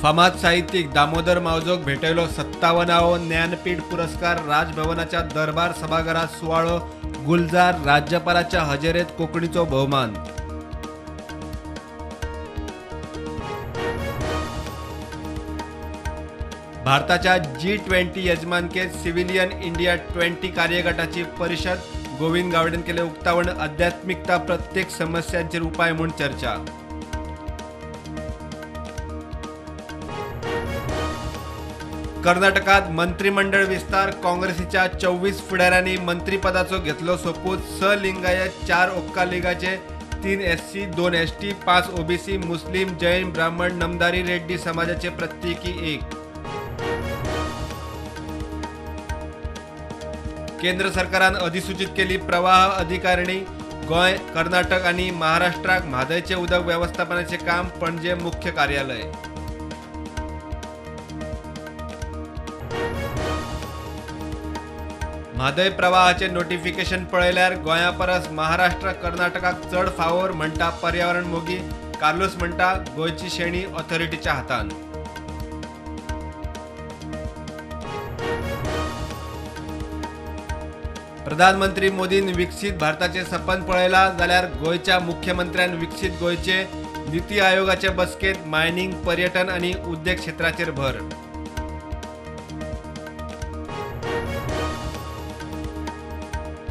फामाद साहित्यिक दामोदर मावजोक भेटयलो 57वो ज्ञानपीठ पुरस्कार. राजभवनाच्या दरबार सभाघरात सुवाळो. गुलजार राज्यपालाच्या हजेरेत कोंकणीचो भोवमान. भारताच्या G20 यजमानकेत सिव्हिलियन इंडिया 20 कार्यगटाची परिषद. गोविंद गावडेन केले उक्तावण. आध्यात्मिकता प्रत्येक समस्यांचेर उपाय म्हूण चर्चा. कर्नाटकात मंत्रिमंडळ विस्तार. काँग्रेसीच्या 24 फुडाऱ्यांनी मंत्रीपदाचो घेतलो सोपूत. 6 लिंगायत, 4 ओक्का लिगाचे, 3 SC, 2 ST, 5 OBC, मुस्लिम, जैन, ब्राह्मण, नमदारी रेड्डी समाजाचे प्रत्येकी 1. केंद्र सरकारान अधिसूचित केली प्रवाह अधिकारिणी. गोंय, कर्नाटक आनी महाराष्ट्राक म्हादयचे उदक व्यवस्थापनाचे काम. पणजे मुख्य कार्यालय. म्हादय प्रवाहाचे नोटिफिकेशन पळयल्यार गोंया परस महाराष्ट्र कर्नाटकाक चड फावोर म्हणटा पर्यावरण मोगी. कार्लूस म्हणटा गोंयची शेणी ऑथॉरिटीच्या हातान. प्रधानमंत्री मोदीन विकसीत भारताचे सपन पळयला जाल्यार गोंयच्या मुख्यमंत्र्यान विकसीत गोंयचे. नीती आयोगाचे बसकेत मायनिंग, पर्यटन आनी उद्देग क्षेत्राचेर भर.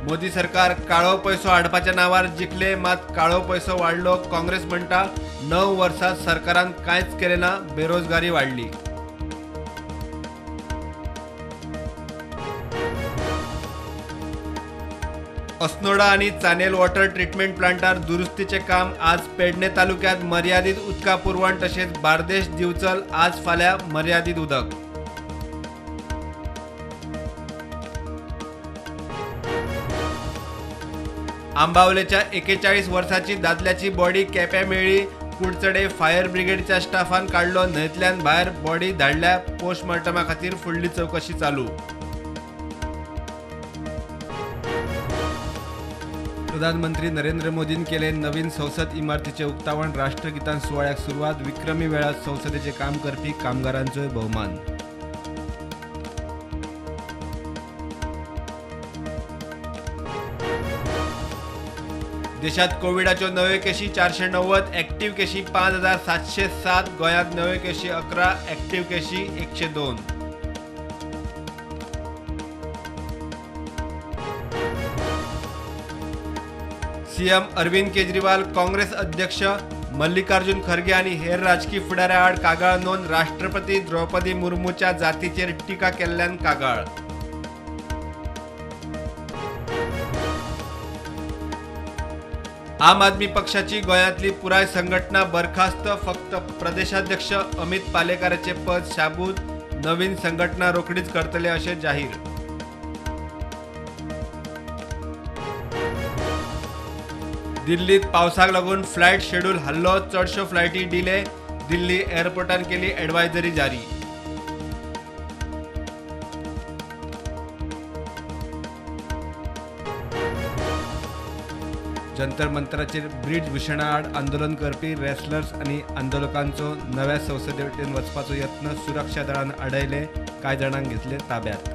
मोदी सरकार काळो पैसो हाडपाच्या नावार जिखले, मात काळो पैसो वाडलो. काँग्रेस म्हणटा 9 वर्सां सरकारान कांयच केलें ना, बेरोजगारी वाडली. अस्नोडा आनी चानेल वॉटर ट्रिटमेंट प्लांटार दुरुस्तीचें काम आज. पेडणे तालुक्यात मर्यादीत उदका पुरवण तशेंच बार्देश दिवचल आज फाल्यां मर्यादीत उदक. आंबावलेच्या 41 वर्सांची दादल्याची बॉडी केप्यां मेळ्ळी. कुडचडे फायर ब्रिगेडच्या स्टाफान काडलो न्हंयतल्यान भायर. बॉडी धाडल्या पोस्टमार्टमा खातीर. फुडली चवकशी चालू. प्रधानमंत्री नरेंद्र मोदीन केले नवीन संसद इमारतीचे उक्तावण. राष्ट्रगीतान सुवाळ्याक सुरवात. विक्रमी वेळात संसदेचे काम करपी कामगारांचोय भोवमान. देशात कोविडाच्यो नव्यो केशी 490, ऍक्टिव्ह केशी 5707. गोंयांत नव्यो केशी 11, ऍक्टिव्ह केशी 102. सीएम अरविंद केजरीवाल, काँग्रेस अध्यक्ष मल्लिकार्जुन खरगे आनी हेर राजकी फुडाऱ्यां आड कागाळ नोंद. राष्ट्रपती द्रौपदी मुर्मूच्या जातीचेर टिका केल्ल्यान कागाळ. आम आदमी पक्षाची गोंयांतली पुराय संघटना बरखास्त. फक्त प्रदेशाध्यक्ष अमित पालेकाराचे पद शाबूत. नवीन संघटना रोखडीच करतले अशें जाहीर. दिल्लीत पावसाक लागून फ्लायट शेड्यूल हल्लो. चडश्यो फ्लायटी डिले. दिल्ली एअरपोर्टान केली ॲडवायझरी जारी. जंतर मंतराचेर ब्रिज भूषणा आड आंदोलन करपी रेसलर्स आनी आंदोलकांचो नव्या संसदे वटेन वचपाचो यत्न सुरक्षा दळान आडयले. कांय जाणांक घेतले ताब्यात.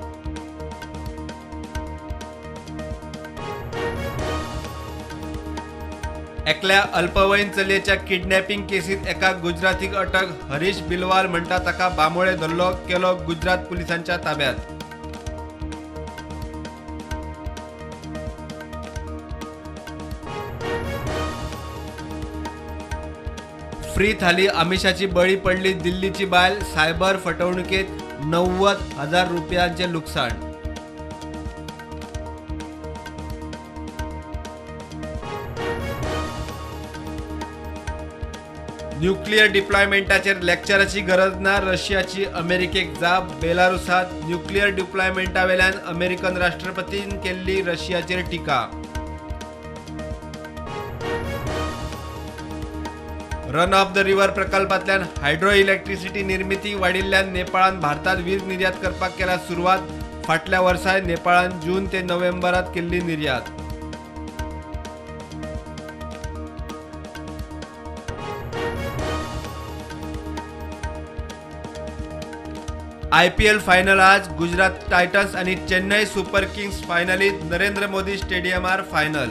एकल्या अल्पवयीन चलयेच्या किडनॅपिंग केसीत एका गुजरातीक अटक. हरीश बिलवाल म्हणटा ताका बांबोळे धरलो. केलो गुजरात पुलिसांच्या ताब्यात. फ्री थाली आमिषाची बळी पडली दिल्लीची बायल. सायबर फटवणुकेत 90,000 रुपयांचे लुकसाण. न्यूक्लियर डिप्लॉयमेंटाचेर लेक्चराची गरज ना. रशियाची अमेरिकेक जाप. बेलारुसात न्यूक्लियर डिप्लॉयमेंटावेल्यान अमेरिकन राष्ट्रपतीन केल्ली रशियाचेर टिका. रन ऑफ the river प्रकल्पांतल्यान हायड्रो इलेक्ट्रिसिटी निर्मिती वाडिल्ल्यान नेपाळान भारतात वीज निर्यात करपाक केल्या सुरवात. फाटल्या वर्साय नेपाळान जून ते नोव्हेंबरात केल्ली निर्यात. आयपीएल फायनल आज गुजरात टायटन्स आनी चेन्नई सुपर किंग्स फायनलीत नरेंद्र मोदी स्टेडियमार फायनल.